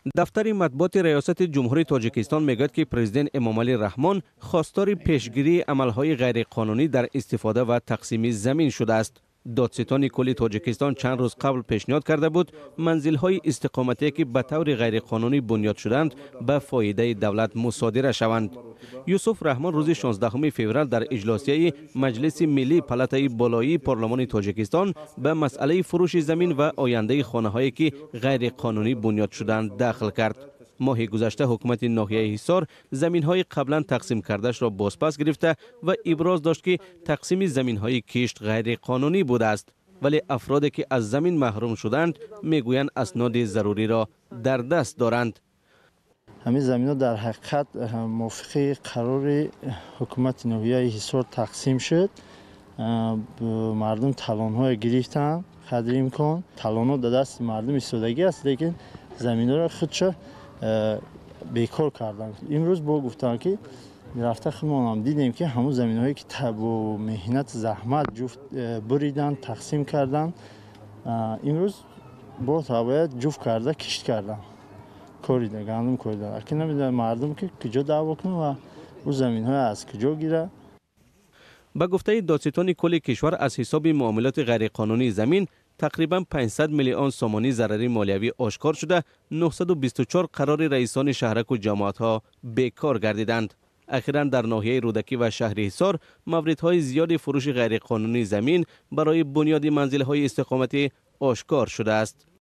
Дафтари матбуоти Раёсати Ҷумҳурии Тоҷикистон мегӯяд, ки президент Эмомалӣ Раҳмон хостори пешгирии амалҳои ғайриқонунӣ дар истифода ва тақсими замин шудааст. Додситони кулли Тоҷикистон чанд рӯз қабл пешниҳод карда буд, манзилҳои истиқоматие, ки ба таври ғайриқонунӣ бунёд шуданд, ба фоидаи давлат мусодира шаванд. Юсуф Раҳмон рӯзи 16 феврал дар иҷлосияи Маҷлиси Миллии палатаи болоии Парлумони Тоҷикистон ба масъалаи фурӯши замин ва ояндаи хонаҳое, ки ғайриқонунӣ бунёд шуданд, дахл кард. Моҳи гузашта ҳукумати ноҳияи Ҳисор заминҳои қаблан тақсим кардаашро бозпас гирифта ва иброз дошт, ки тақсими заминҳои кишт ғайриқонунӣ будааст. Вале афроде, ки аз замин маҳрум шуданд, мегӯянд, асноди заруриро дар даст доранд. Ҳамин заминҳо дар ҳақиқат мувофиқи қарори ҳукумати ноҳияи Ҳисор тақсим шуд. Мардум талонҳое гирифтанд, қадри имкон талонҳо дар дасти мардум истодагӣ аст, лекин заминҳоро худшо бекор карданд. Имрӯз бо гуфтанд, ки рафта худмонам дидем, ки ҳамун заминҳое, ки бо меҳнат заҳмат ҷуфт буриданд, тақсим карданд, имрӯз бо бояд ҷуфт карда кишт карданд, корида, гандум корида. Акин намедонам, мардум ки куҷо даъво кунад ва ӯ заминҳое аз куҷо гирад. Ба гуфтаи додситони кулли кишвар, аз ҳисоби муомилоти ғайриқонунии замин тақрибан 500 миллион сомонӣ зарари молиявӣ ошкор шуда, 924 қарори раисони шаҳраку ҷамоатҳо бекор гардиданд. Ахиран дар ноҳияи Рӯдакӣ ва шаҳри Ҳисор мавридҳои зиёди фурӯши ғайриқонунии замин барои бунёди манзилҳои истиқоматӣ ошкор шудааст.